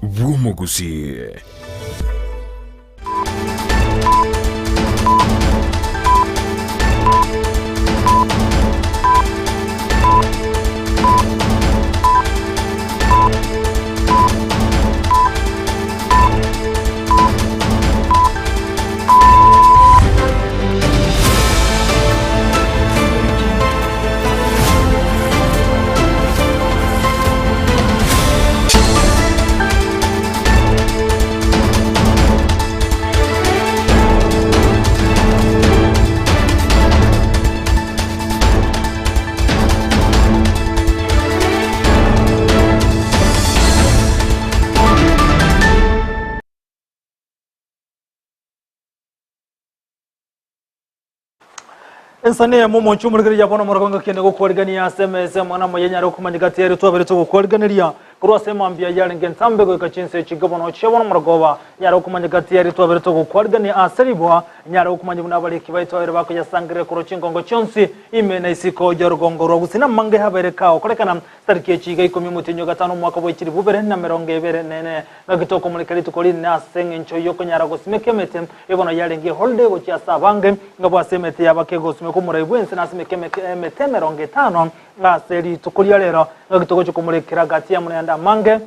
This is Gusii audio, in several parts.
bw'Omogusii. Ensa neyemo omonche omorigereria bono omoroko ngaki ende gokwarigania ase emesa omwana moye nyare okomanyeka ati ere twabere togokwariganeria korwa ase emambia yarenge entambe goika chinsa echi inka bono chia bono omorogoba nyare okomanyeka ati ere twabere togokwarigania ase ribwa nyare okomanya buna abariki baito abere bakoyasangereria korwa chingongo chionsi ime na isiko y'orugongo rwa gusii namange abere kagokorekana Tariki echi iga ikomi omotienyi o gatano omwaka bwe chilifu bibere na emerongo ebere nene, ngaki tokomoreka rituko rinene ase engencho y'okonyara gosimeka emete, eye bono yarenge eholiday gochia ase abange, ngabwo ase emete y'abake egosimekwa omorai bw'ense nasimeke emete emerongo etano ase rituko ria rero, ngaki togochia komorekera gati amo nayande amange.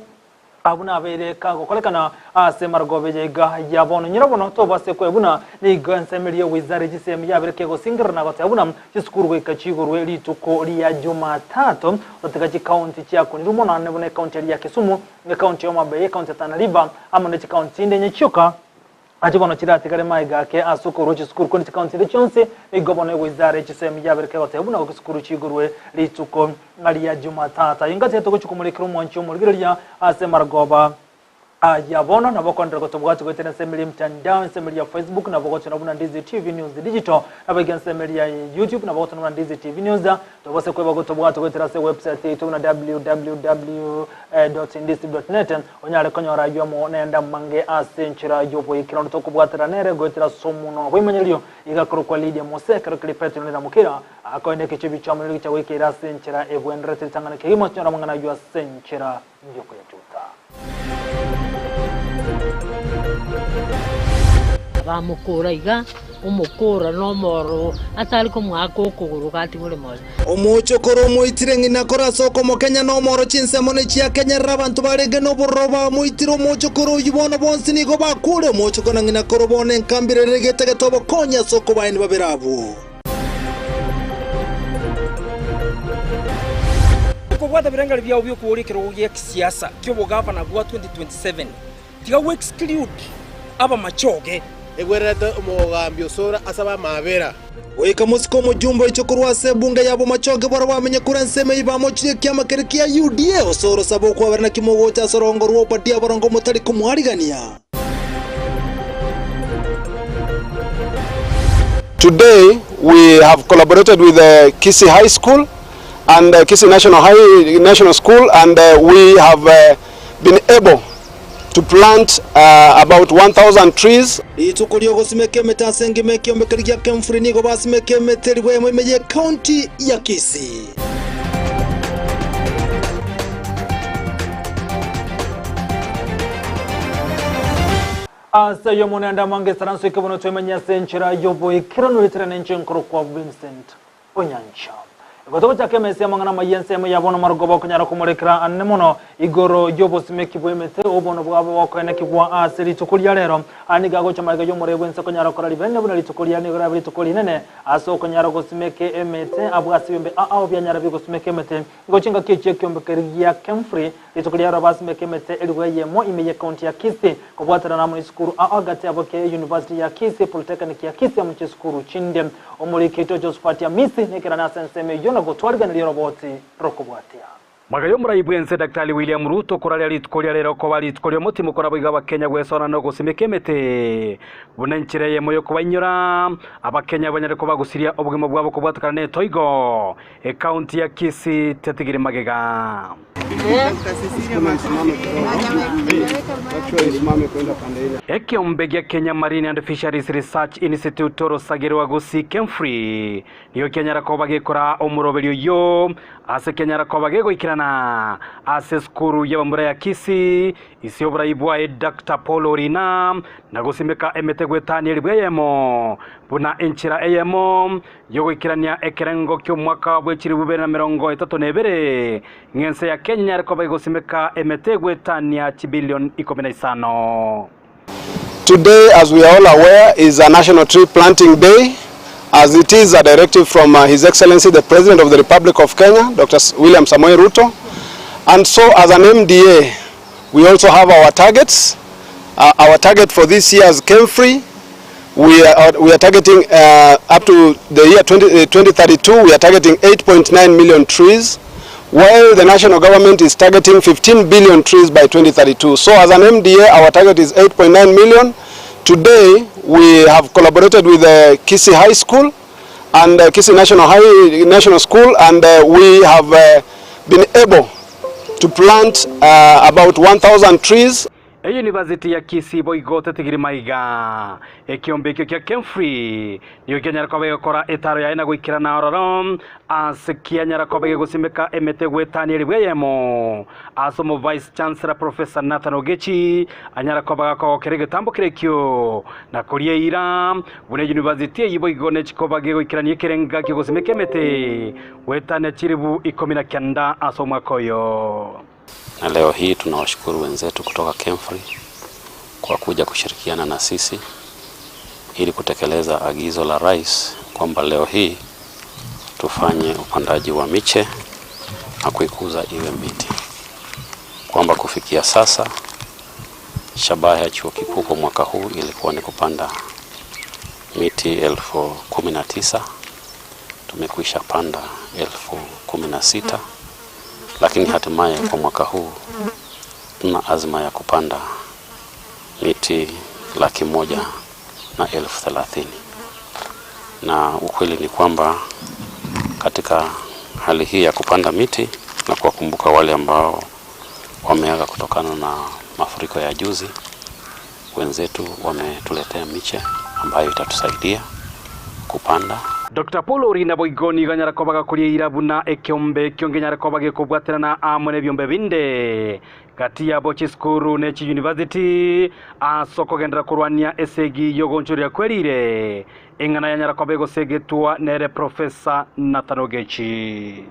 Abwo nabeire kagokorekana ase marogoba eye iga ya bono. Nyora bono tobase kwebuna nigo ensemo eria y'ogoisare chisemi yabere kegosingerera na goteba buna chisukuru goika chigorwe rituko ria Jumatatu gotiga chikaunti chiakunirwe mono ane buna ekaunti eria ya Kisumu, ekaunti ya Homa Bay, ekaunti ya Tana River amo ne chikaunti chinde inye chioka. Ache bono chiratigare magega ake ase okorua chisukuru korende chikaunti chinde chionsi nigo bono egoisare chisemi yabere kegoteba buna goika esukuru chigorwe rituko ria Jumatatu. Aye ngachete togochia komorekera omwanchi omorigereria ase marogoba aya bono nabo okondera gotobwati goetera ensemo eria emtandao ensemo eria ya Facebook nabo ogochora buna Ndizi TV News Digital nabo iga ensemo eria ya YouTube nabo ogochora buna Ndizi TV News tobose kweba gotobwata goetera ase website yaito buna www.ndizitv.net Onyare konyora ayio amo nende amange ase enchera y'oboikera onde tokobwatera nere goetera ase omonwa bw'emanyererio iga akorokwa Lidia Mose ekero keria Petero neramokera akoenda ekechebi chiamonyererio gicha goikeire ase enchera ebwenderete ritang'ani kegima tonyore amang'ana ayio ase enchera y'okoyachuta. Abamokora iga, omokora nomoro atari komoaka okogoro gatigore moyo. Omochokoro omoitire ng'ina kore ase okomokenya nomoro chinsemo nechiakenyerera abanto barenge nobororo bamoitire omochokoro oyio bono bonsi nigo bakure omochoko na ng'ina koro bono enkambire ere egetagete obokonyi ase okobaeni babere abwo. Kobwata ebirengeri biao bi'okoboria ekerogo gia kisiasa ki'obogavana bwa 2027, tiga gwe-exclude abamachoge. Egwererete omogambi osore ase abamabera. Goika mosike omojumbe oiche korwa ase ebunge ya bomachoge baria bamenye korwa ensemo eyio bamochirie ekiama keria kia UDA, ase orosabo okwabera naki mogocha ase orongo rwa Obadia borongo motari komwarigania. Today we have collaborated with Kisii High School and Kisii National High National School and we have been able to plant about 1,000 trees. Rituko ri'ogosimeka emete ase engima ekiombe keria gia Kemfrey nigo basimeka emete elifu eyemo ime y'ecounty ya Kisii. Ase ayio omonene amange esaranso ekebono twemenye ase enchera y'oboikeranu eritera nenche nkorokwa Vincent Onyancha. Igo togochaka emesa y'amang'ana amaya ensemo ya bono marogoba okonyara komorekera anene mono igoro y'obosimeki bw'emete obono bwabo bokoenekigwa ase rituko ria rero. Aya nigo agocha magega y'omorei bw'ense konyara gokora ribene buna rituko ria nigo riabe rituko rinene ase okonyara gosimeka emete abwo ase ebiombe ao bianyara bigosimeka emete. Igo chingaki echi ekiombe keria gia Kemfrey rituko ria rero basimeka emete elifu eyemo ime y'ecounty ya Kisii kobwaterana amo nesukuru ao agati abo ke University ya Kisii, Polytechnic ya Kisii amo chisukuru chinde. Omoriki oito Josephat Amisi nekerane ase ensemo eyio na gotwariganeria oroboti rokobwatia. Magega y'omorai bw'ense Daktari William Ruto koraria rituko ria rero koba rituko ri'omotimo naboigo Abakenya gwesona na ogosimeka emete buna enchera eyemo y'okobainyora Abakenya banyare kobagusiria obogima bwabo kobwatekana netoigo Ekaunti ya Kisii tetigiri magega. Ekeombe gia Kenya Marine and Fisheries Research Institute orosage rwa Gusii Kemfri nigo kianyara koba gekora omoroberio oyio ase kianyara koba gegoikerana ase esukuru y'abamura ya Kisii ase oborai bwaye Doctor Paul Orina na gosimeka emete gwetania eribwa eyemo buna enchera eyemo y'ogoikerania ekerengo ki'omwaka bwe chilifu bibere na merongo etato na ebere ng'a ense ya Kenya enyare koba egosimeka emete egoetania chibilion ikomi na isano. Today, as we are all aware, is a National Tree Planting Day, as it is a directive from uh, His Excellency the President of the Republic of Kenya, Dr. William Samoei Ruto. And so as an MDA, we also have our targets. Uh, our target for this year is KEMFRI. We are, we are targeting uh, up to the year 20, uh, 2032, we are targeting 8.9 million trees, while the national government is targeting 15 billion trees by 2032. So as an MDA, our target is 8.9 million. Today, we have collaborated with the Kisii High School and uh, Kisii National High National School, and uh, we have uh, been able to plant uh, about 1,000 trees. Eyunivasiti ya Kisii boigo tetigiri maiga. Ekiombe ekio kia Kemfri nigo kianyara koba gegokora etaro yaye na goikerana ororo ase kianyara koba gegosimeka emete goetania eribu eyemo ase omo Vice Chancellor Professor Nathan Ogechi anyara koba gakogokera egetambo kere ekio na koria eira buna eyunivasiti eyio boigo nechikoba gegoikerania ekerenga kiogosimeka emete goetania chiribu ikomi na kenda ase omwaka oyo. Na leo hii tunawashukuru wenzetu kutoka KEMFRI kwa kuja kushirikiana na sisi ili kutekeleza agizo la rais kwamba leo hii tufanye upandaji wa miche na kuikuza iwe miti, kwamba kufikia sasa shabaha ya chuo kikuu kwa mwaka huu ilikuwa ni kupanda miti 19,000. Tumekwisha panda 16,000, lakini hatimaye kwa mwaka huu tuna azma ya kupanda miti 130,000. Na ukweli ni kwamba katika hali hii ya kupanda miti na kuwakumbuka wale ambao wameaga kutokana na mafuriko ya juzi, wenzetu wametuletea miche ambayo itatusaidia kupanda. Dr. Paul Orina boigo nigo anyara koba gakoria eira buna ekiombe ekio ngenyare koba gekobwaterana amo na ebiombe binde gati yabo chisukuru ne chiyunivasiti ase okogenderera korwania esegi yogonchoria kwerire eng'ana yanyara koba egosegetwa nere Professor Nathan Ogechi.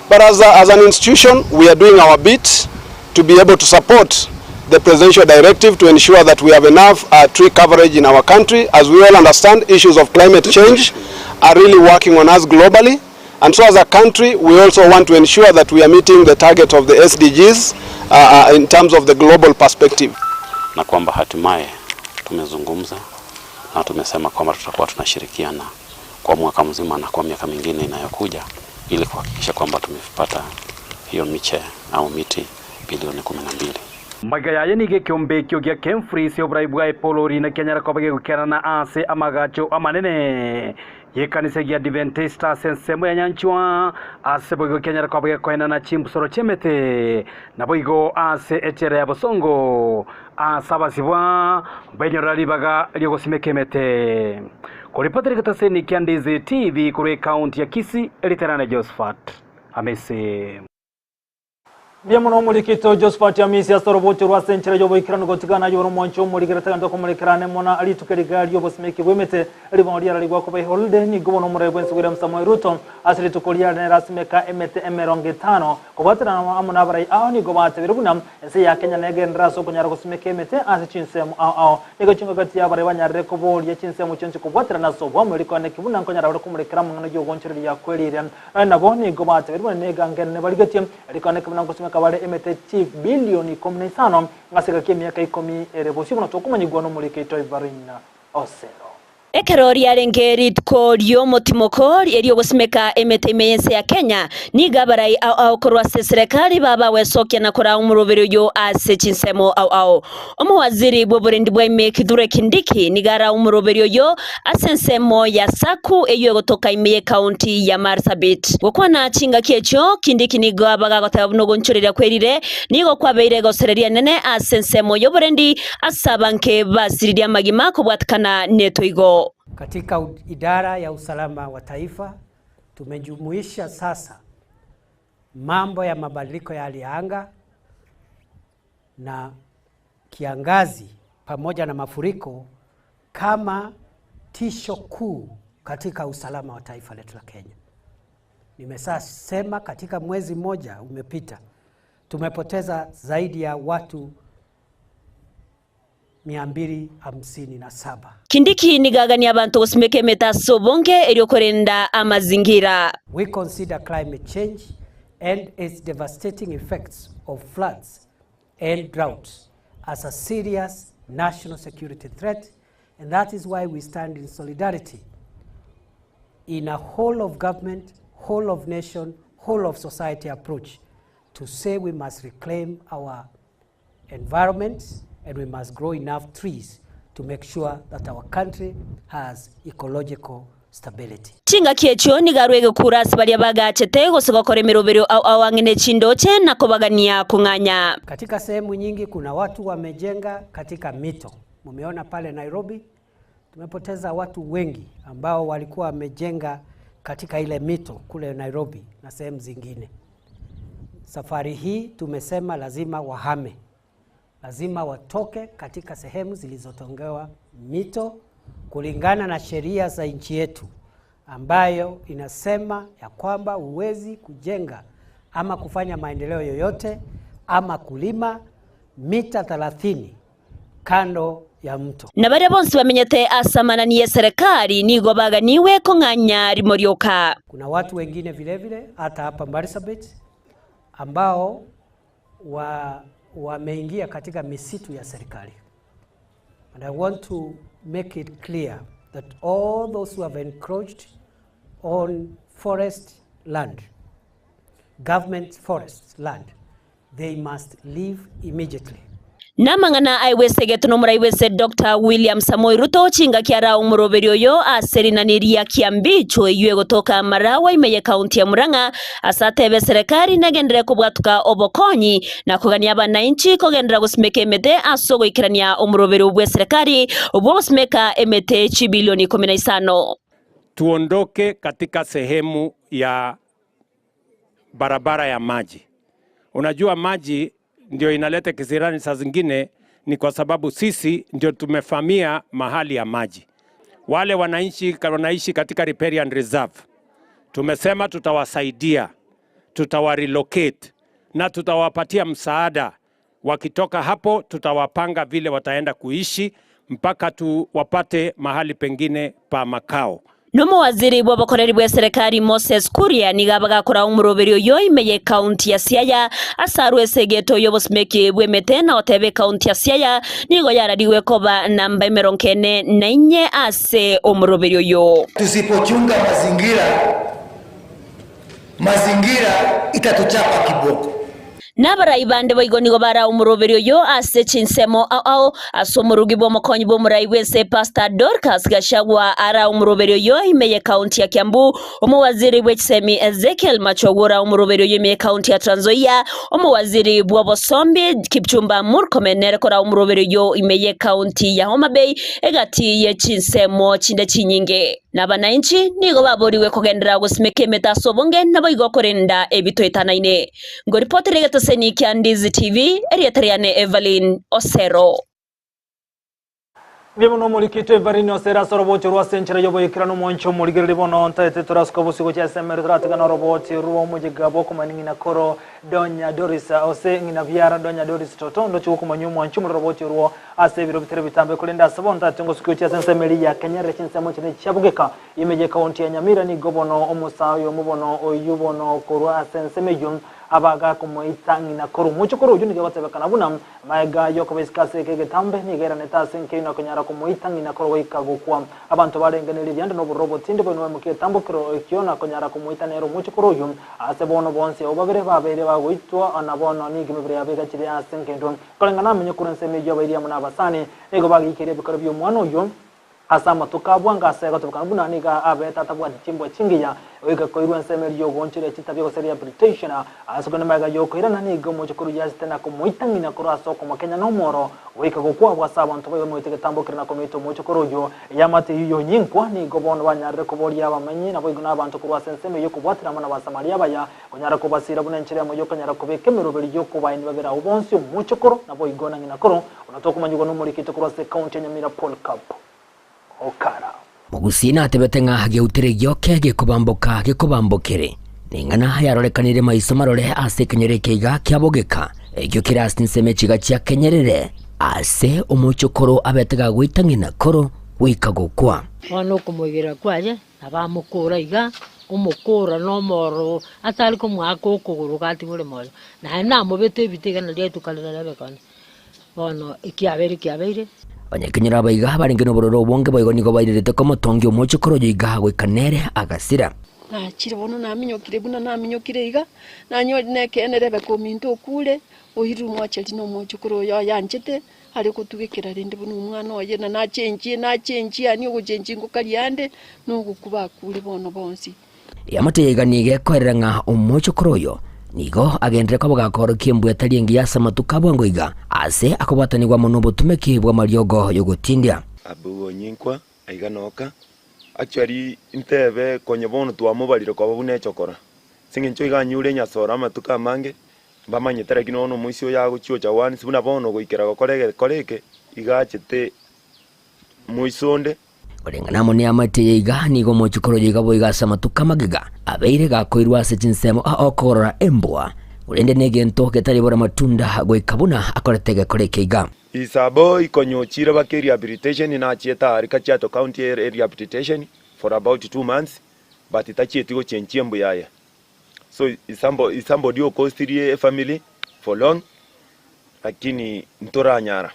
But as, a, as an institution, we are doing our bit to be able to support the presidential directive to ensure that we have enough uh, tree coverage in our country. As we all understand, issues of climate change are really working on us globally. And so as a country, we also want to ensure that we are meeting the target of the SDGs uh, uh, in terms of the global perspective. Na kwamba hatimaye tumezungumza na tumesema kwamba tutakuwa tunashirikiana kwa mwaka mzima na kwa miaka mingine inayokuja ili kuhakikisha kwamba tumepata hiyo miche au miti bilioni 12. Maiga yaye nigo ekiombe ekio gia KEMFRI ase oborai bwa Paul Orina kianyara koba gegokerana ase amagacho amanene yekanisa gia Adventista ase ensemo ya Nyanchwa ase boigo kianyara koba gekoenana chimbusoro chi'emete naboigo ase echera ya Bosongo ase abasibwa bainyorera ribaga riogosimeka emete. Koripotera egetaseni kia Ndizi TV korwa ekaunti ya Kisii, Eriterane Josephat Amese. Mbuya mono omorikito Josephat Amisi ase orobocho rwa ase enchera y'oboikeranu gotigana aye ore omwancho omorigere tagende okomorekerane mono rituko riga ri'obosimeki bw'emete ribono riararigwa koba eholiday nigo bono omorai bwense William Samoei Ruto ase rituko riare nere asimeka emete emerongo etano kobwaterana amo nabarai ao nigo batebire buna ense ya Kenya negenderere ase okonyara gosimeka emete ase chinsemo ao ao nigo chingaki chi'abarai banyarire koboria chinsemo chionsi kobwaterana ase oboamo rikoneki buna nkonyara bare komorekera amang'ana y'ogonchoreria kwerire Nonya nabo nigo batebire buna negange nene barigetie rikoneki buna ngosimeka bare emete chibilioni ikomi na isano ase egaki y'emiaka ikomi ere bosio buna tokomanyigwa n'omoriki oito Ivarina Osero. Ekero riarenge rituko ri'omotimoko eri'ogosimeka emete ime y'ense ya Kenya, nigo abarai ao ao korwa ase eserekari baba gwesokia na koraa omoroberi oyo ase chinsemo ao ao. Omowaziri bw'oborendi bwa ime Kithure Kindiki nigo araa omoroberi oyo ase ensemo ya Saku eyio egotoka ime y'ekaunti ya Marsabit. Gokwana chingaki echio, Kindiki nigo abaga agoteba buna ogonchoreria kwerire nigo kwabeire egosereria enene ase ensemo y'oborendi Ase abange basiririe amagima kobwatikana netoigo. Katika idara ya usalama wa taifa tumejumuisha sasa mambo ya mabadiliko ya hali ya anga na kiangazi pamoja na mafuriko kama tisho kuu katika usalama wa taifa letu la Kenya. Nimesema katika mwezi mmoja umepita tumepoteza zaidi ya watu 257. Kindiki nigo agania abanto gosimeka emete ase obonge erio korenda amazingira. We consider climate change and its devastating effects of floods and droughts as a serious national security threat and that is why we stand in solidarity in a whole of government, whole of nation, whole of society approach to say we must reclaim our environment and we must grow enough trees to make sure that our country has ecological stability. Chingaki echio nigo arue egekuro ase baria bagachete gose gokora emeroberio ao ao ang'e ne chindoche na kobagania kong'anya. Katika sehemu nyingi kuna watu wamejenga katika mito. Mumeona pale Nairobi tumepoteza watu wengi ambao walikuwa wamejenga katika ile mito kule Nairobi na sehemu zingine. Safari hii tumesema lazima wahame, lazima watoke katika sehemu zilizotongewa mito kulingana na sheria za nchi yetu ambayo inasema ya kwamba huwezi kujenga ama kufanya maendeleo yoyote ama kulima mita 30 kando ya mto. Na baria bonsi bamenyete ase amanani y'eserekari nigo baganiwe kong'anya rimo rioka. Kuna watu wengine vile vile hata hapa Marsabit ambao wameingia katika misitu ya serikali. And I want to make it clear that all those who have encroached on forest land, government forest land, they must leave immediately. Namang'ana aigwesegetwe nomorai bw'ense Doctor William Samoei Ruto chingaki ara omoroberi oyo ase rinani ria Kiambicho eyio egotoka Maragwa ime y'ekaunti ya Murang'a ase atebe eserekari negenderere kobwatuka obokonyi na kogania abanainchi kogenderera gosimeka emete ase ogoikerania omoroberi bw'eserekari bw'ogosimeka emete chibilioni ikomi na isano. Tuondoke katika sehemu ya barabara ya maji. Unajua maji ndio inaleta kisirani saa zingine, ni kwa sababu sisi ndio tumefamia mahali ya maji. Wale wananchi wanaishi katika riparian reserve, tumesema tutawasaidia, tutawarelocate na tutawapatia msaada. Wakitoka hapo, tutawapanga vile wataenda kuishi mpaka tuwapate mahali pengine pa makao. Nomowaziri bw'obokoreri bw'eserekari Moses Kuria nigo abagakora omoroberi oyo ime y'ekaunti ya Siaya ase arwe ase egeto y'obosimeki bw'emete na goteba ekaunti ya Siaya nigo yararigwe koba namba emerongo ene na inye ase omoroberi oyo. Tusipochunga mazingira, mazingira itatuchapa kiboko. Nabarai bande boigo nigo bara omoroberi oyo ase chinsemo ao ao ase omorugi bw'omokonyi bw'omorai bw'ense Pastor Dorcas Gachagua ara omoroberi oyo ime y'ekaunti ya Kiambu, omowaziri bw'echisemi Ezekiel Machogu ora omoroberi oyo ime y'ekaunti ya Trans Nzoia, omowaziri bw'obosombi Kipchumba Murkomen nere kora omoroberi oyo ime y'ekaunti ya Homa Bay egati ye chinsemo chinde chinyinge. Na abanainchi nigo baborigwe kogenderera gosimeka emete ase obonge naboigo korenda ebitoetanaine. Ngoripotera egetoseni kia Ndizi TV, erieta riane Evelyn Osero. Mbuya mono omorikito Evelyn Osero ase orobocho rwa ase enchera y'oboikeranu omonche omorigereria bono ntaete torasuka bosio gochia ase emero toratigane oroboti rwa omoyega bw'okomanya ng'ina koro Donya Doris ose ng'ina biara Donya Doris Toto ndoche gokomanyia omwanchi omorero roboti orwo ase ebiro bitari bitambe korende ase bono tati ngosukia gochia ase ensemo eria ya Kenyerere chinsemo chinde chiabugeka ime ye county ya Nyamira nigo bono omosae oyomo bono oyio bono korwa ase ensemo eyio. Abagakomoita ng'ina korwa omochokoro oyio nigo egotebekana buna magega y'okoba isiko ase eke egetambe nigo airanete ase enkeino na konyara komoita ng'ina korwa goika gokwa. Abanto barengereria riande nobororo obotindi boinwe baimokia egetambokero ekio na konyara komoita nere omochokoro oyio. Ase bono bonsi abwo babere babeire bagoitwa, na bono nigo emebere yabo egachire ase engencho. Koreng'ana amenye korwa ensemo eyio abairi amo nabasani nigo bageikeria ebikoro bi'omwana oyio. Ase amatuko a bwango ase egotebekana buna nigo abeete atabwati chimbwa chingiya, goika koirwa ensemo eria y'ogoonchoria chitabia gose rehabilitation. Ase korende magega y'okoirana nigo omochokoro yasete na komoita ng'ina korwa ase okomokenya nomoro, goika gokwabwa ase abanto baye bamoete egetambo keria na komoita omochokoro oyio. Eamate eyio yonyinkwa nigo bono banyarire koboria abamenyi naboigo nabanto korwa ase ensemo eyio kobwatera amo n'Abasamaria abaya, konyara kobasiira buna enchera eyemo y'okonyara kobeka emeroberi y'okobaeni babere abwo bonsi omochokoro naboigo na ng'ina koro Buna tokomanyigwa nomoriki oito korwa ase ekaunti ya Nyamira Paul Cup Okara. Mogusii natebete ng'a geutere gioke gekobamboka gekobambokere. Neng'ana yarorekanire maiso marore ase ekenyoro eke iga kia Bogeka, ekio kere ase ensemo echiga chia Kenyerere, ase omochokoro abete gagoita ng'ina koro goika gokwa. Bono okomoigera kwaye nabamokora iga, omokora nomoro atari komoaka okogoro gatigore moyo, naende namobete ebite iga nario rituko riria riabekane. Bono ekiabeire kiabeire. Abanyakenyoro aba iga barenge nobororo obonge boigo nigo bairerete komotongia omochokoro oyo iga goika nere agasira. Nachire bono naminyokire buna naminyokire iga, nanyore nekeene Rebeka ominto okure, oirwe omwacheri na omochokoro oye oyanchete, are gotugekera rende buna omwana oye, na nachenchie nachenchie yaani ogochenchia ngokaria ande, na ogokwa bakure bono bonsi. Eamate ya iga nigo ekoerera ng'a omochokoro oyo nigo agenderere koba gakorokia embwa etari engiya ase amatuko a bwango iga, ase akobwatanigwa amo nobotumeki bw'amariogo y'ogotindia. Abwo onyinkwa aiga noka. Actually ntebe konye bono twamobarire koba buna echokora. Ase eng'encho iga anyure enyasore amatuko amange, mbamanyete lakini bono omoisia oyo agochiocha once buna bono goikera gokora egekora eke, iga achete moisia onde. Koreng'ana amo neamate eye iga, nigo omochokoro oyo iga boigo ase amatuko amagega abeire gakoirwa ase chinsemo aa okogorora embwa, korende negento getaribora matunda goika buna akorete egekora eke iga. Isabo ikonyochire bake rehabilitation nachiete aria Kajiado county rehabilitation for about 2 months but tachieti gochenchia embu yaye so somebody okostirie efamily for long lakini ntoranyara.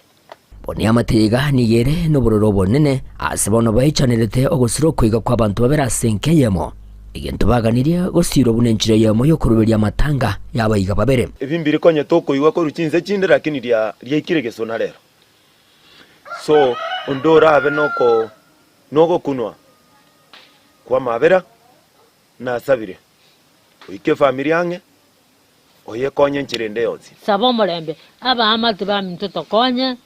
Bono eamate iga nigo ere nobororo obonene ase bono baichanerete ogosira okoiga kw'abanto babere ase enka eyemo, egento baganirie gosiirwa buna enchera eyemo y'okoruberia amatanga y'abaiga babere. Ebi mbiri konya tokoigwa korwa chinse chinde lakini ria riaikire gesona rero. So onde orabe noko nogokunwa kw'amabera nasabire oike efamiri ang'e Oyekonye enchera ende yonsi. Saba omorembe, abaamate baminto tokonye,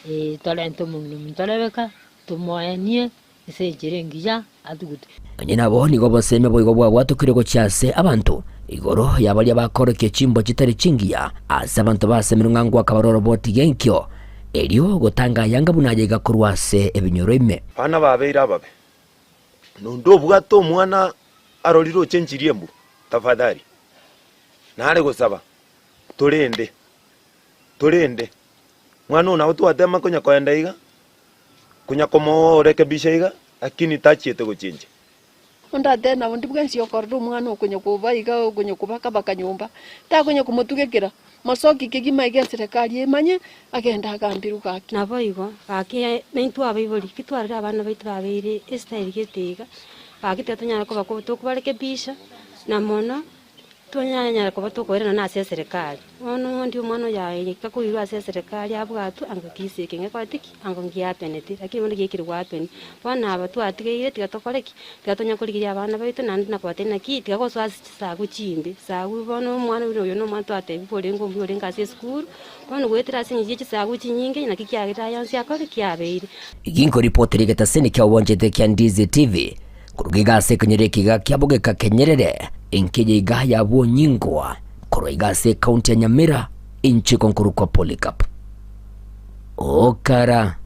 ee, torente omong'ina ominto Rebeka, tomoenie ase enchera engiya atugute. Onye nabo, nigo obosemi boigo bwabwatokire gochia ase abanto, igoro ya baria bakorokia chimbwa chitari chingiya, ase abanto basemirwe ng'a ngwaka bare oroboti genkio, erio gotanga ayanga buna aya iga korwa ase ebinyoro ime. Abana babeire ababe, na onde obwate omwana arorire ochenchirie embu, tafadhali. Nare gosaba, torende, torende, mwana oyo nabo twatema konya koenda iga, konya komorekebisha iga, lakini tachiete gochencha. Onde atebe nabo ndi bwensi okorora omwana okonya koba iga okonya kobaka baka nyomba, takonya komotugekera masoki kegima iga eserekari emanye, agende agambirwe gaki. Naboigo, gaki naintwe abaibori, ki twarire abana baito babeire estyle gete iga, gaki tiga tonyare koba tokobarekebisha, na mono. Tonyanyare koba tokoirana ase eserekari. Bono onde omwana oyo aika koirwa ase eserekari abwatwe ango kisi eke ngekorete ki? Ango ngiapeneti, lakini bono giaikire goapeni. Bono aba twatigeire tiga tokore ki? Tiga tonya korigeria abana baito naende nakobatebia naki, tiga gosoa ase chisagu chimbe. Sagu bono omwana buna oyo na omwana twatebiwa orenge omuya orenge ase esukuru, bono goetera ase eng'encho ya chisagu chinyinge naki kiagerire aya onsi akore kiabeire. Ginkoripotera egetaseni kia obwanchete kia Ndizi TV. Korwa iga ase ekenyoro eke iga kia Bogeka Kenyerere, enkeya iga ya Bwonyingwa, korwa iga ase ekaunti ya Nyamira, inche konkorokwa Polycarp Okara.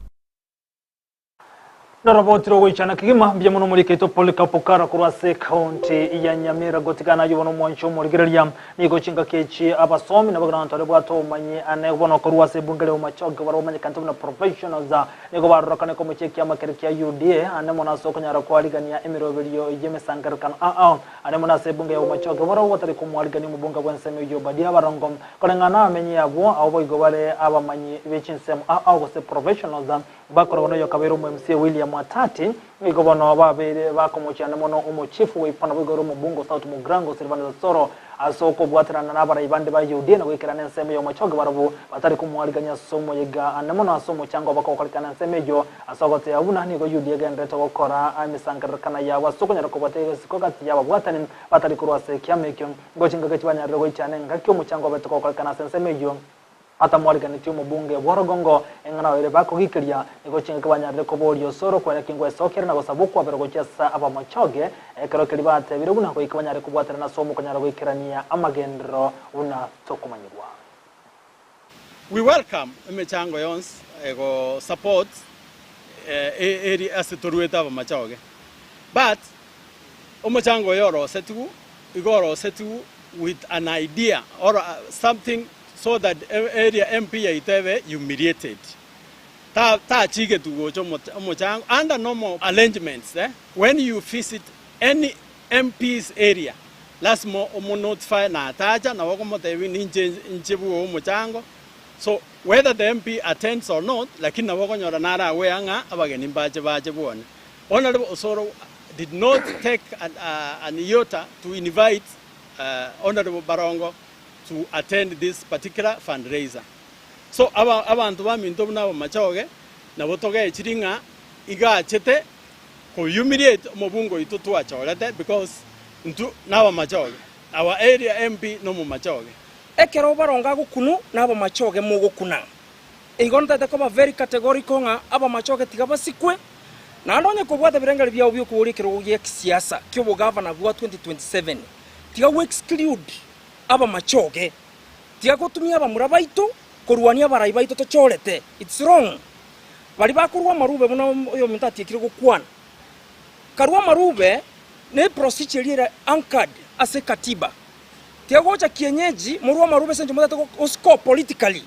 Narobotire ogoichana kegima, mbuya mono omorikeito Polycarp Okara korwa ase ecounty ya Nyamira gotigana ayio bono omwancho omorigereria. Nigo chingaki echi abasomi nabo abanto baria babwate obomanyi ane bono korwa ase ebunge ria Bomachoge baria bamanyekanete buna professionals nigo barorokanete komochia ekiama keria kia UDA ane mono ase okonyara koarigania emeroberio y'emesangererekano ao ao ane mono ase ebunge ya Bomachoge barabwo batari komoarigania omobunge bw'ensemo eyio Obadia Abarongo koreng'ana abamenyi abwo abwo boigo bare abamanyi be chinsemo ao ao gose professionals Bakoragwa noyo okabeire omo MCA William Atati, nigo bono babeire bakomochiana mono omochifu bw'eipana boigo ore omobunge o South Mugirango Silvanus Osoro ase okobwaterana nabarai bande ba UDA na goikerana ensemo y'omochoge barabwo batari komoarigania ase omoyega ande mono ase omochango bakogokorekana ensemo eyio ase ogoteba buna nigo UDA egendererete gokora emesangererekana yabo ase okonyara kobwata egesiko gati y'ababwatani batari korwa ase ekiama ekio ngochia ngaki chibanyarire goichana engaki omochango obete kogokorekana ase ensemo eyio. Atamwariganetie omobunge bw'orogongo, eng'ana ere bakogikeria, nigo chingaki banyarire koboria osoro kwene ki ngwesokera na gosaba okwabera gochia ase abamochoge, ekero keria batebire buna goika banyare kobwaterana ase omokonyara goikerania amagenderero buna tokomanyigwa. We welcome emechango yonsi ego support eri ase toruete abamachoge but omochango oyo orosetigwe igo orosetigwe with an idea or something so that area MP yaito ebe humiliated. Ta tachigetwe gocha omochango under normal arrangements eh, when you visit any MP's area lasima omo notify natacha nabo okomotebia ninche inche bwoe omochango so whether the MP attends or not lakini nabo okonyora nare aware ng'a abageni mbache bache bwone. Honourable Osoro did not take an, uh, an iota to invite uh, Honourable Barongo to attend this particular fundraiser. So aba abanto baminto buna abamachoge nabo togechiri ng'a iga achete ko humiliate omobunge oito twachorete because intwe nabamachoge, our area MP nomomachoge. Ekero baronge agokunu na abamachoge mogokuna. Igo ntagete koba very categorical ng'a abamachoge tiga basikwe, naende onye kobwate ebirengererio biao biokoboria ekerogo gia kisiasa kiobogavana bwa 2027 tiga go exclude abamachoge, tiga gotumia abamura baito korwania abarai baito tochorete, it's wrong. Baria bakorwa amarube buna oyominto atiekire gokwana, karwa amarube ne procedure eria ere anchored ase ekatiba, tiga gocha kienyeji morwe amarube ase enchera motagete go score politically.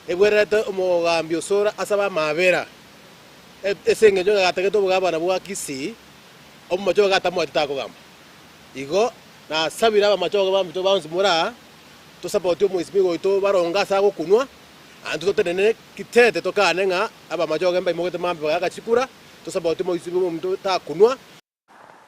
Ebwererete omogambi Osoro asabe amaabera ase engencho ng'a gatagete obogabana bwa Kisii, omomachoge gatamoete takogamba. Igo nasabire abamachoge baminto bonsi more aa, tosapoti omoisimigwa oito baronge ase agokunwa, naintwe totenene kitete tokane ng'a abamachoge mbaimogete mambia bagaaka chikura, tosapoti omoisimigwa ominto takunwa.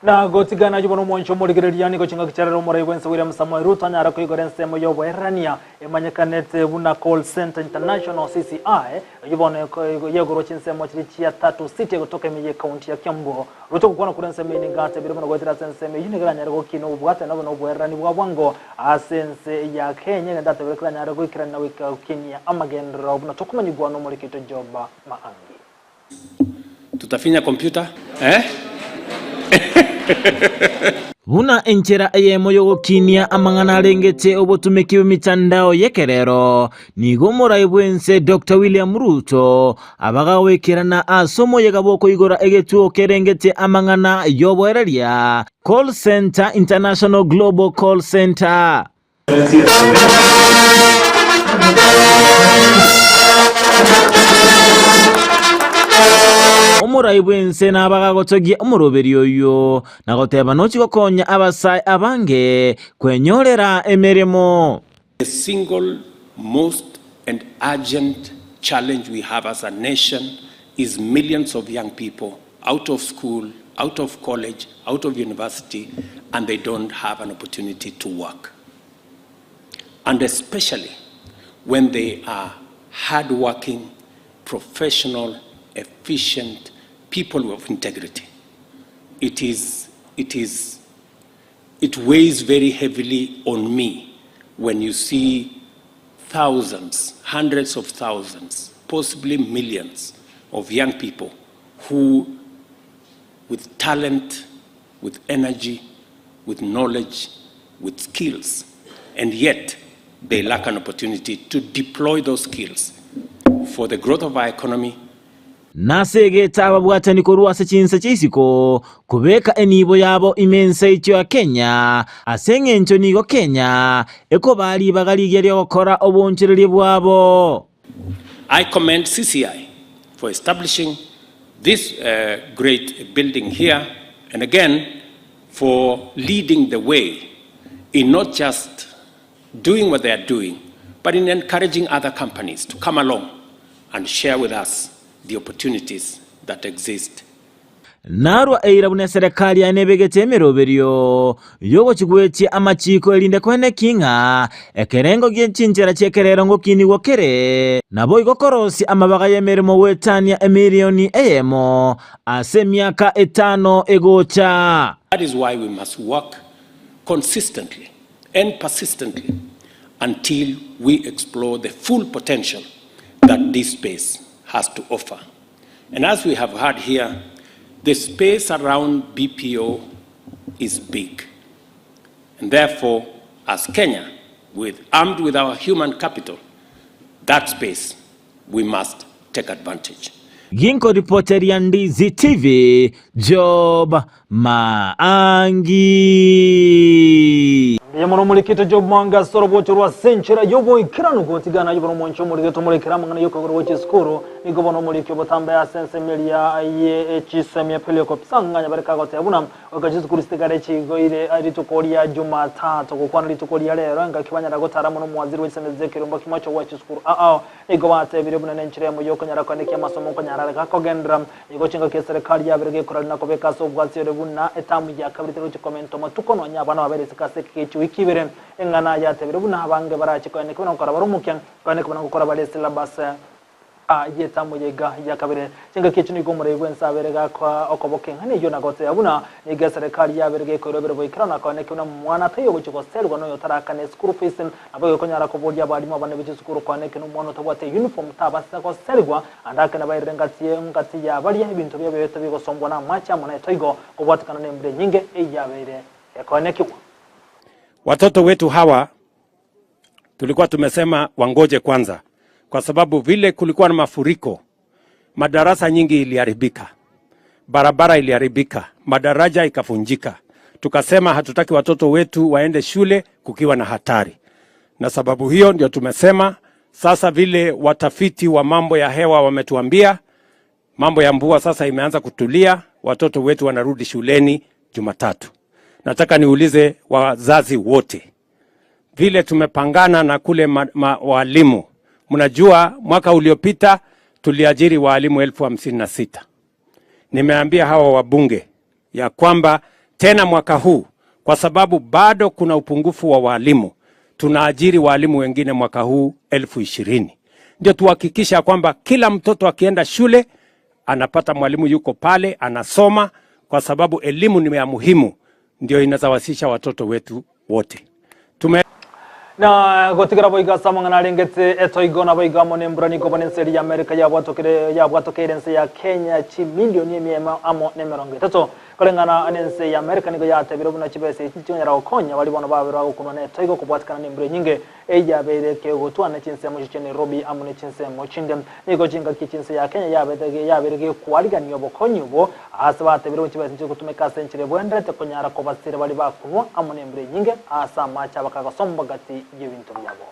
Na gotigana ayio bono omwancho omorigereria nigo chingaki chiarere omorai bw'ense William Samoei Ruto anyare koigora ensemo y'oboererania emanyekanete buna Call Centre International, CCI, eyio bono yegorwa chinsemo chiria chia Tatu City egotoka ime y'ecounty ya Kiambu. Ruto gokwana korwa ensemo eyio nigo atebire buna goetera ase ensemo eyio nigo eranyare gokina obobwatani obe noboererani bwa bwango ase ense ya Kenya egento atebire keranyare goikerania na goika gokinia amagenderero buna tokomanyigwa nomorikito Job Maangi. Tutafinya kompyuta eh? Buna enchera eyemo y'ogokinia amang'ana arengete obotumeki bw'emitandao y'ekerero, nigo omorai bw'ense Doctor William Ruto abagagoikerana ase omoyega bw'okoigora egetuo kerengete amang'ana y'oboereria, Call Centre International Global Call Centre. Omorai bw'ense nabagagotogia omoroberi oyio, na goteba nochi gokonya abasae abange kwenyorera emeremo. The single most and urgent challenge we have as a nation is millions of young people out of school, out of college, out of university, and they don't have an opportunity to work. And especially when they are hardworking, professional, efficient people of integrity. It is, it is, it weighs very heavily on me when you see thousands, hundreds of thousands, possibly millions of young people who, with talent, with energy, with knowledge, with skills, and yet they lack an opportunity to deploy those skills for the growth of our economy, Nase egete ababwatani korwa ase chinse chia isiko kobeka enibo yabo ime ense yaito ya Kenya, ase engencho nigo Kenya ekobaa ribaga rigiya ri'ogokora oboonchoreria bwabo. I commend CCI for establishing this great building here and again for leading the way in not just doing what they are doing but in encouraging other companies to come along and share with us the opportunities that exist. Narua eira buna eserekari yaye nebegete emeroberio y'ogochigwetia amachiiko erinde koeneki ng'a ekerengo gie chinchera chi'ekerero ngokinigwa kere, naboigo korosia amabaga y'emeremo goetania emilioni eyemo ase emiaka etano egocha. That is why we must work consistently and persistently until we explore the full potential that this space has to offer. And as we have heard here, the space around BPO is big. And therefore, as Kenya, with, armed with our human capital, that space we must take advantage. Ginko ripoteria Ndizi TV, Job Maangi. Mbuya mono omorikito Job Mwanga ase orobocho rwa ase enchera y'oboikeranu gotigana aye bono omonche omorigete omorekere amang'ana y'okogora gochia esukuru nigo bono omoriki obotambe ase ensemo eria ye chisemi Pelio Kipsang anyabare kagoteba buna goika chisukuru chitigare chigoire rituko ria Jumatatu gokwana rituko ria rero engaki banyara gotara mono omowaziri bwe chisemi Ezekiel Mbakimocho gwa chisukuru ao nigo batebire buna nenchera eyemo y'okonyara koenekia amasomo okonyara arega kogenderera Nigo chingaki eserekari yabere gekorari na kobeka ase obwasi ore buna etamu ya kabere terochi komenta amatuko nonya abana babere isiko ase ekegee chiwiki ibere. Eng'ana yatebire buna abange barache koeneka buna gokora bare omokia, koeneka buna gokora bare esilabas y'etamu ya iga ya kabere. Chingaki echio nigo omorei bw'ense abere gakoa okoboka eng'ana eyio na gotebia buna nigo eserekari yabere gekoirobera boikeranu na koeneka buna mwana taiyo ogochia goserigwa noyo otarakane eschool fees Naboigo ekonyara koboria abalimu abanene be chisukuru koaneke nomwana otabwate uniform tabasa goserigwa, ande ake nabairire ngati ngati ya baria ebinto biabeete bigosombwa namache amo netoigo, kobwatekana nembura enyinge eyabeire ekoenekigwa. Watoto wetu hawa tulikuwa tumesema wangoje kwanza, kwa sababu vile kulikuwa na mafuriko, madarasa nyingi iliharibika, barabara iliharibika, madaraja ikafunjika. Tukasema hatutaki watoto wetu waende shule kukiwa na hatari, na sababu hiyo ndio tumesema sasa, vile watafiti wa mambo ya hewa wametuambia, mambo ya mvua sasa imeanza kutulia, watoto wetu wanarudi shuleni Jumatatu. Nataka niulize wazazi wote, vile tumepangana na kule ma, ma, walimu, mnajua mwaka uliopita tuliajiri waalimu 56,000. Nimeambia hawa wabunge ya kwamba tena mwaka huu kwa sababu bado kuna upungufu wa walimu, tunaajiri walimu wengine mwaka huu 20,000, ndio tuhakikisha kwamba kila mtoto akienda shule anapata mwalimu yuko pale anasoma, kwa sababu elimu ni ya muhimu, ndio inazawasisha watoto wetu wote. Tume Na gotigera boigo ase amang'ana arengete etoigo naboigo amo nembura nigo bono ense eria y'Amerika yabwatokire yabwatokeire ense ya Kenya chimilioni emia emo amo nemerongo etato. Koreng'ana nense y'Amerika nigo yatebire buna chibesa echi nchikonyara gokonya baria bono babere bagokunwa netoigo kobwatikana nembura enyinge Eyabeire kegotwana chinsemo chia Nairobi amo ne chinsemo chinde. Nigo chingaki chinse ya Kenya yabete yabeire gekwarigania obokonyi obo aase batebire buna chibesa nchigotumeka ase enchera ebwenderete konyara kobasira baria bakunwa amo nembura enyinge aase amache abakagosomba gati yebinto biabo.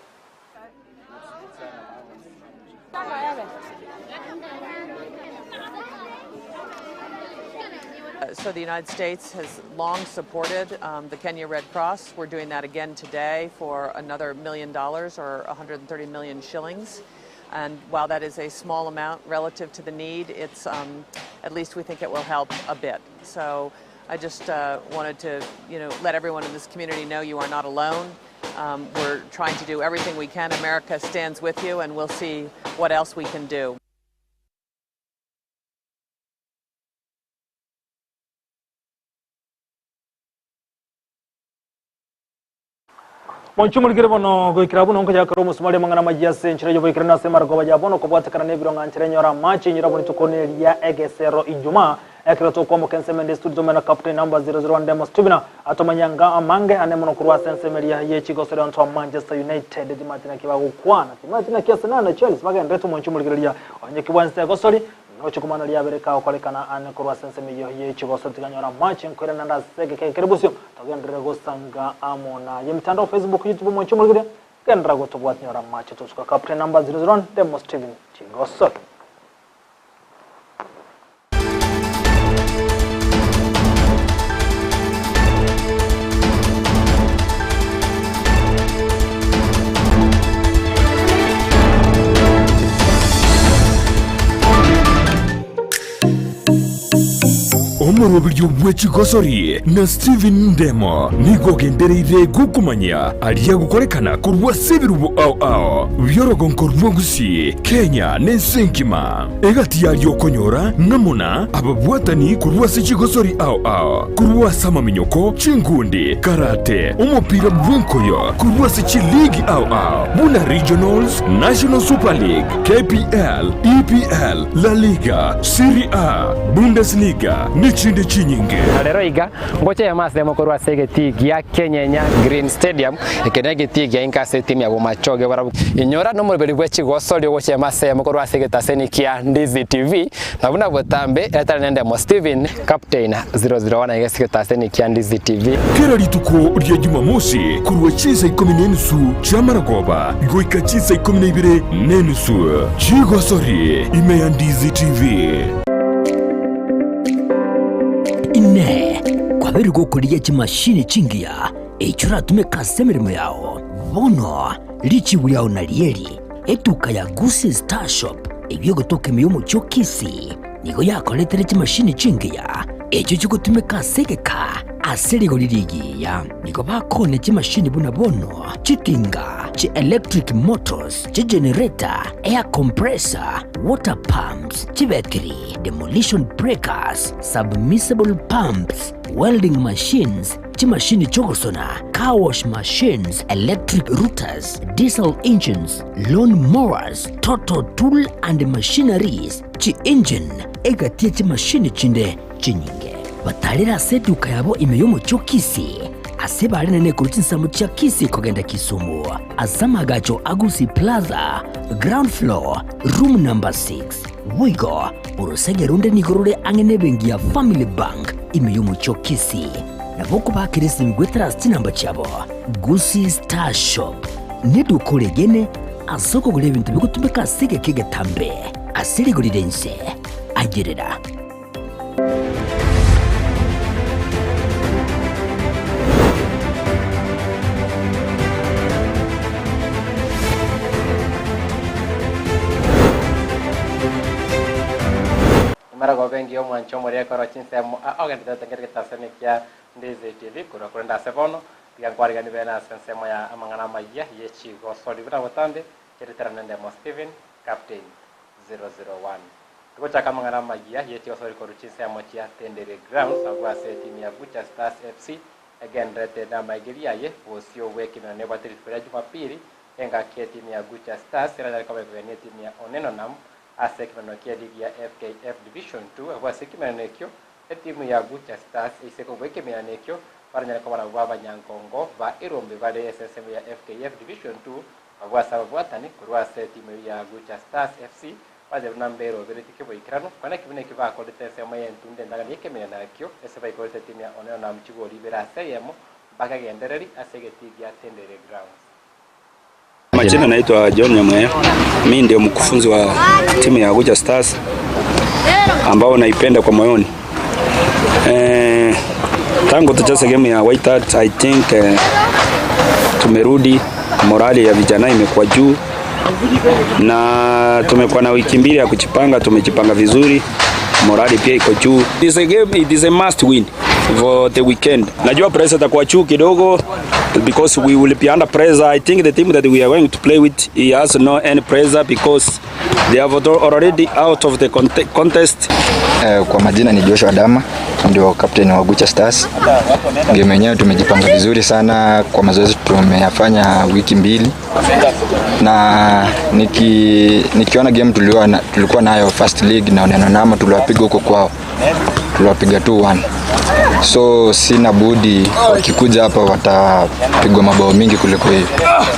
So the United States has long supported um, the Kenya Red Cross. We're doing that again today for another million dollars or 130 million shillings. And while that is a small amount relative to the need, it's um, at least we think it will help a bit. So I just uh, wanted to, you know, let everyone in this community know you are not alone. Um, we're trying to do everything we can. America stands with you, and we'll see what else we can do. Monchio morikire bono goikera buna nkoyakera omosumari amang'ana amayia ase enchera y'oboikeranu ase amarogoba ya bono kobwatekana n'ebirongo nchera enyora amache enyora buna rituko neria egesero Ijumaa ekero tokwamoka ensemo ende studio tomena Captain number 001 Demos Tubina atomanyia nga amange ane mono korwa ase ensemo eria ye chigosori onto a Manchester United timati naki bagokwana timati naki Arsenal na Chelsea bagenderete omonchio omorigereria onye kibwa ense egosori. Noche komana riabereka okorekana ane korwa ase ensemo eyio ye chigoso tiganyora amache nkoirana nde ase egeka ekere bosio togenderere gosanga amo naye emitandao Facebook YouTube mwanche omorigereria genderera gotobwati nyora amache tosuka Captain number 001 Demo Steven Chigoso. Omoroberio bwe chigosori na Stephen Ndemo nigo ogendereire gokomanyia aria gokorekana korwa ase ebirubo ao ao bi'orogonko rwa Gusii, Kenya na ense engima. Egati yaria okonyora ng'a muna ababwatani korwa ase chigosori ao ao, korwa ase amaminyoko, chinkundi, karate, omopira bw'enkoyo, korwa ase chiligi ao ao buna Regionals, National Super League, KPL, EPL, La Liga, Serie A, Bundesliga nechinde chinyinge. Na rero iga, ngocha eyemo ase eyemo korwa ase egetii gia Kenyenya Green Stadium, eke negetii gia inka ase etimu ya Bomachoge barabwo. Inyora nomoroberi bwe chigosori ogocha eyemo ase eyemo korwa ase egetaseni kia Ndizi TV, na buna botambe etari nendemo Steven, Captain 001 iga ase egetaseni kia Ndizi TV. Kera rituko ria Jumamosi korwa chinsa ikomi na enusu chi'amaragoba goika chinsa ikomi na ibere na enusu, chigosori ime ya Ndizi TV. Inee! Kwabeire gokorigia chimashini chingiya echio oratumeke ase emeremo yao? Bono richibu riao narieri, Etuka ya Gusii Star Shop eyio egotoka ime y'omochie o Kisii nigo yakoretere chimashini chingiya echio chigotumeka ase egeka ase rigori rigiya. Nigo bakoonia chimashini buna bono chitinga, chi electric motors, chigenerator, air compressor, water pumps, chibetiri, demolition breakers, submersible pumps, welding machines, chimashini chi'ogosona, car wash machines, electric routers, diesel engines, lawn mowers, total tool and machineries, chi-engine, egati ye chimashini chinde chinyinge. Batarire ase eduka yabo ime y'omochie o Kisii, ase bare nene korwa chinsemo chia Kisii kogenda Kisumu, ase amagacho a Gusii Plaza, ground floor, room number 6. Boigo, orosege ronde nigo rore ang'e nebenki ya Family Bank ime y'omochie o Kisii. Nabo okobakera esimi goetera ase chinamba chiabo, Gusii Star Shop neduka oregene ase okogora ebinto bigotumeka ase egeka egetambe ase rigori ri'ense. Ayerera. Emaragoba engiya omwanche omoria ekorwa chinsemo a ogendererete nkere getasani kia Ndizi TV korwa korende ase bono tiga nkwarigani bene ase ensemo ya amang'ana amayia ye chigosori buna botambe Cheritera nendemo Stephen Captain 001. Togochaka amang'ana amayia ye chigosori korwa chinsemo chia Tendere Grounds abwo ase etimu ya Gucha Stars FC egendererete namaigerio aye bosio bw'ekeminwa nebwate rituko ria Jumapili engaki etimu ya Gucha Stars eranyare koba ekogenia etimu ya Onenonam ase ekeminwa kia ligi ya FKF Division 2 abwo ase ekeminwa ekio etimu ya Gucha Stars eise kobua ekeminwa ekio baranyare koba nabwo abanyankongo ba erombe bare ase ensemo ya FKF Division 2 Abwo ase ababwatani korwa ase etimu eyio ya Gucha Stars FC bache buna mberoberetie keboikeranu, kwana ekebina ekio bakorete ensemo y'entunda endagera y'ekeminwa nakio ase baikorete etimu ya Oneno na chigori ibere ase eyemo mpaka egendereri ase egetii gia Tendere Grounds. Majina naitwa John Nyamweya, mi ndio mkufunzi wa timu ya Gucha Stars ambao naipenda kwa moyoni. Eh, tangu tucheze game ya White Hart, I think eh, tumerudi, morali ya vijana imekuwa juu na tumekuwa na wiki mbili ya kujipanga, tumejipanga vizuri, morali pia iko juu. It is a game, it is a must win for the weekend. Najua pressure itakuwa juu kidogo because we will be under pressure. I think the team that we are going to play with he has no any pressure because they have already out of the contest. Eh, kwa majina ni Joshua Dama, ndio captain wa Gucha Stars. Game yenyewe tumejipanga vizuri sana kwa mazoezi tumeyafanya wiki mbili, na niki, nikiona game tuliwa na, tulikuwa nayo first league na Oneno Nama tuliwapiga huko kwao, tuliwapiga 2-1. So sina budi, wakikuja hapa watapigwa mabao mingi kuliko hiyo.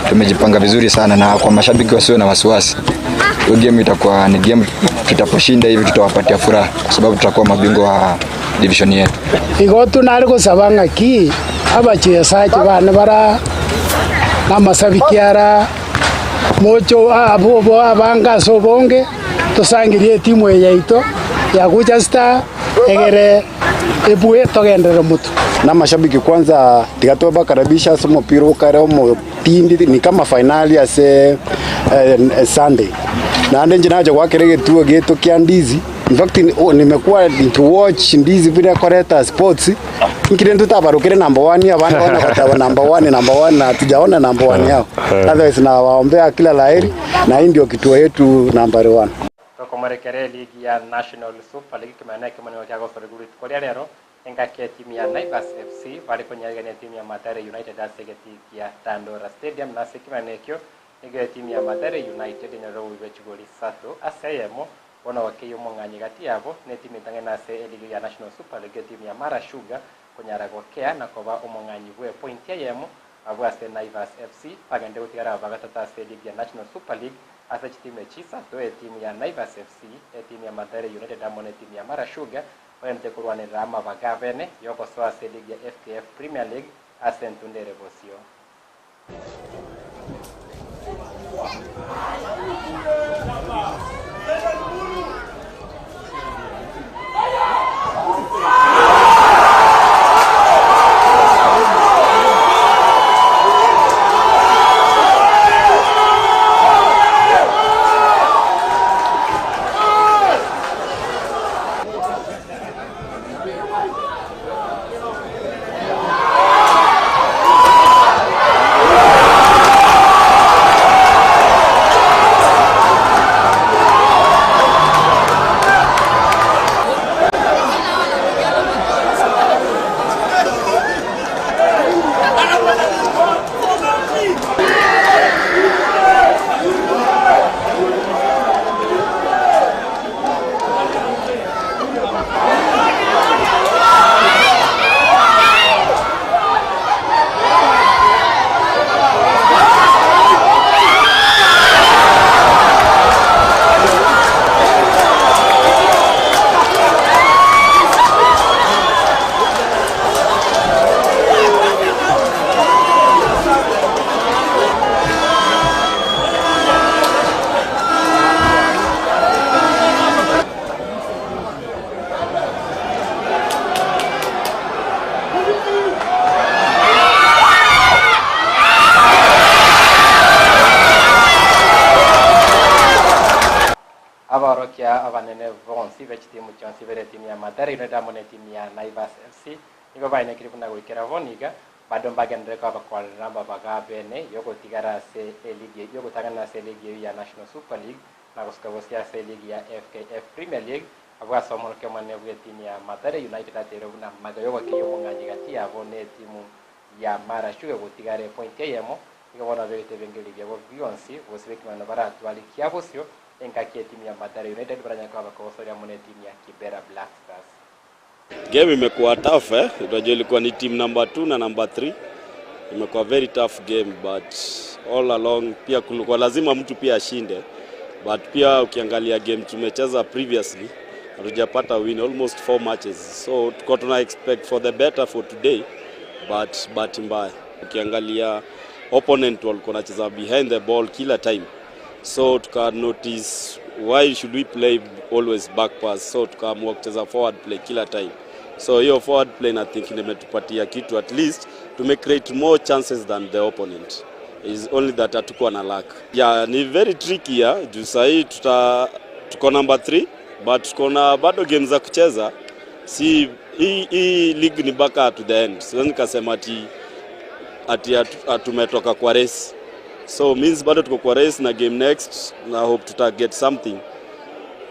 Tumejipanga vizuri sana, na kwa mashabiki wasiwe na wasiwasi, hiyo game itakuwa ni game tutaposhinda hivi tutawapatia furaha, kwa sababu tutakuwa mabingwa wa division yetu. Igo tunare gosaba ng'aki abachesachi bane bara namasabiki ara mocho abwo abange ase obonge tosangerie etimu eye yaito ya Gucha Star egere ebue togenderere motwe. Na amashabiki kwanza tiga twabakaribisha ase omopira okare omotindi ni kama finali ase Sunday. Naende inche nacha goakera egetuo giaito kia Ndizi In fact, nimekuwa nikiwatch Ndizi vile akoreta sports inki rende totabarokire number one abande bono goteba number one number one na hatujaona number one yao. Otherwise nawaombea kila la heri na hii ndio kituo yetu number one. Tokomorekera eligi ya National Super League kimana ekemo nigo kiagosorigwa rituko ria rero engaki etimu ya Naivas FC bare konyarigania etimu ya Mathare United ase egetii kia Dandora Stadium na ase ekemana ekio nigo etimu ya Mathare United enyorire obobe bwe chigori isato ase eyemo Bono gokeyia omong'anyi gati yabo netimu etang'aine ase eligi ya National Super League etimu ya Mara Sugar konyara gokea na koba omong'anyi bwe pointi eyemo abwo ase Naivas FC bagende gotigara aba gatato ase eligi ya National Super League ase chitimu echi isato etimu ya Naivas FC, etimu ya Mathare United amo netimu ya Mara Sugar bagenderete korwanerera amabaga abene yogosoa ase eligi ya FKF Premier League ase entunda ere bosio. Abaorokia abanene bonsi be chitimu chionsi bere etimu ya Mathare United amo netimu ya Naivas FC nigo baenekire buna goikera bono iga bado mbagenderere koba bakorera amabaga abene yogotigara ase eligi yogotang'ana ase eligi eyio ya National Super League na gosuka gose ase eligi ya FKF Premier League Abwo ase omorokia omonene bw'etimu ya Mathare United ateire buna magega y'ogokeyia omong'anyi gati yabo na etimu ya Mara Sugar gotigara epointi eyemo, nigo bono babegete ebirengererio biabo bionsi gose b'ekemang'ana baratware kia bosio engaki etimu ya Mathare United baranyare koba bakogosoria amo n'etimu ya Kibera Black Stars. Game imekuwa tough eh? Unajua ilikuwa ni team number 2 na number 3. Imekuwa very tough game but all along pia kulikuwa lazima mtu pia ashinde. But pia ukiangalia game tumecheza previously hatujapata win almost 4 matches. So tulikuwa tuna expect for the better for today but bahati mbaya. Ukiangalia opponent walikuwa wanacheza behind the ball kila time. So tuka notice why should we play always back pass, so tukaamua kucheza forward play kila time. So hiyo forward play na think imetupatia kitu, at least tume create more chances than the opponent. Is only that hatukuwa na luck. Yeah, ni very tricky ya juu sahii tuta tuko number 3 but tuko na bado game za kucheza. Si hii hii league ni baka to the end. Siwezi nikasema ati ati tumetoka kwa race. So means bado tuko kwa race na game next na hope tuta get something.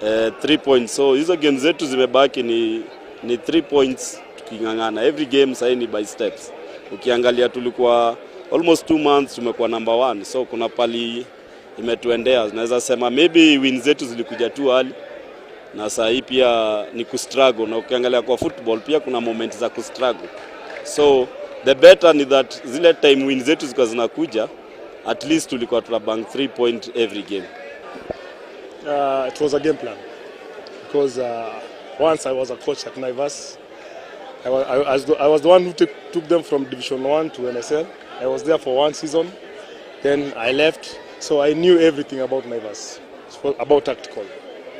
3 points. So hizo game zetu zimebaki ni 3 points tuking'ang'ana. Every game sasa ni by steps. Ukiangalia tulikuwa almost 2 months tumekuwa number 1. So kuna pali imetuendea. Naweza sema maybe win zetu zilikuja tu early. na saa hii pia ni kustruggle, na ukiangalia kwa football pia kuna moment za kustruggle, so the better ni that zile time win zetu zilikuwa zinakuja, at least tulikuwa tuna bank 3 point every game. It was a game plan because once I was a coach at Naivas. I was, I, was the, I was the one who took, took them from Division 1 to NSL. I was there for one season, then I left, so I knew everything about Naivas, about tactical.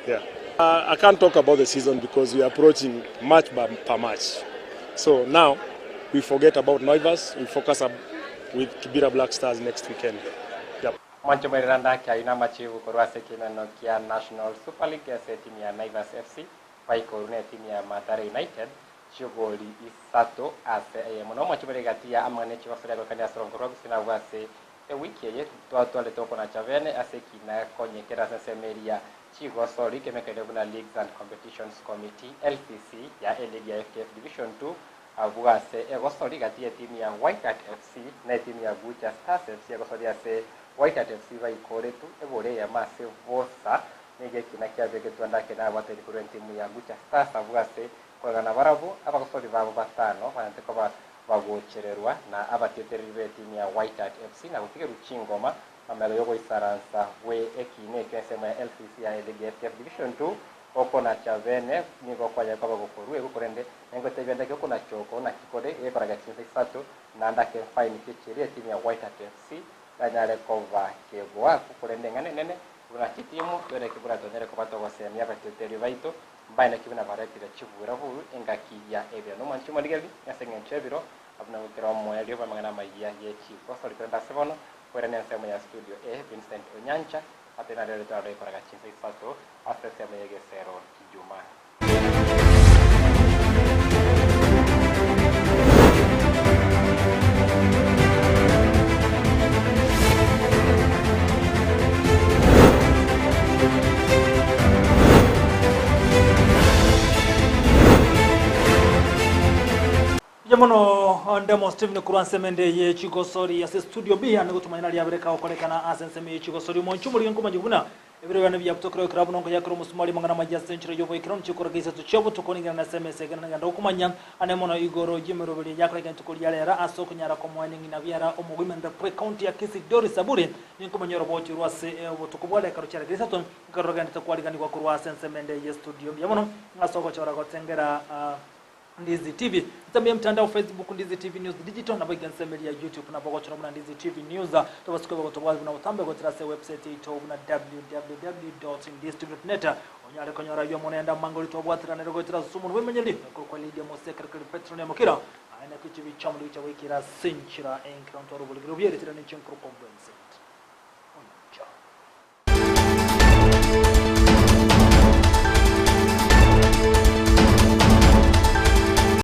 Yeah. I can't talk about the season because we are approaching match by, per match. So now we forget about Naivas, we focus up with Kibera Black Stars next weekend. Yep. Mwancho mwereranda akiaina machivu korwa ase ekeimeno kia National Super League ase etimu ya Naivas FC baikoru na etimu ya Mathare United chigori isato ase eyemo. Na omwancho mwere egati ya amang'ana echibaso riagoikania ase orongo rwa gusii nabwo ase ewiki eye twatwarete okonacha bene ase ekina konye kere ase ensemo eria chigosori kemekaine buna Leagues and Competitions Committee LCC ya eligi ya FKF Division 2 abwo ase egosori gati y'etimu ya White Hat FC na etimu ya Gucha Stars FC egosori ase White Hat FC baikoretu egori eyemo ase bosa nigo ekina kiabegetwe ande ake nabwatani korwa entimu ya Gucha Stars abwo ase koegana barabwo abagosori babo batano banyarete koba bagochererwa na abatietereri b'etimu ya White Hat FC na gotigerwa chingoma amaiga y'ogoisaransa gwe ekina ekio ensemo ya LCC ya eligi ya FKF Division 2 okonacha bene nigo kwanyare koba gokorwa ego korende nengotebia ndake okonacha oko naki kore egekoraga chinsa isato naende ake faini chi'echiria etimu ya White Hat FC yanyare koba kegoakwa korende eng'ana enene buna chitimu twereke buna tonyare koba togosemia abatietereri baito mbae naki buna baretire chibura buru engaki ya ebiro. Nomwanchi omorigereria ase eng'encho y'ebiro abwo nabwo kera omoerio bw'amang'ana amayia ye chigosori korende ase bono koirana ensemo ya studio A Vincent Onyancha ase nario ritororo rikoraga chinsa isato ase ensemo y'egesero Ijumaa. Mbuya mono Ndemo Stephen korwa ensemo ende ye chigosori ase studio B ande gotumanya nari abere kagokorekana ase ensemo ye chigosori omonche omorige nkomanya buna ebiro biane biabutokire goikera buna nkoyakera omosumari amang'ana amaya ase enchera y'oboikeranu chikoraga isato chia obotuko ning'ana na ase emesa egene nagenda gokomanya ane mono igoro y'emeroberi yakoreka rituko ria rero ase okonyara komoenia ng'ina biara omogwimende pre county ya Kisii Doris Aburi ninkomanya oroboti rwa ase obotuko bwa rekero chiareka isato nkarora rogendete kwariganigwa korwa ase ensemo ende ye studio mbuya mono ase ogochora gotengera Ndizi TV. Ensemo ya mtandao Facebook Ndizi TV News Digital nabo iga ensemo eria ya YouTube nabo ogochora buna Ndizi TV News. Tobase koba gotobwati buna botambe goetera ase ewebsite yaito buna www.ndizitv.net onyare konyora aywo amo nende amange oria twabwateranire goetera ase omonwa bw'emenyeri okorokwa Lydia Mosekerekeri Petero Nyamokira aye naki chibi chiamo rigocha goikera ase enchera enkero ntware oboregereria obuya eritera ninche nkorokwa Vincent.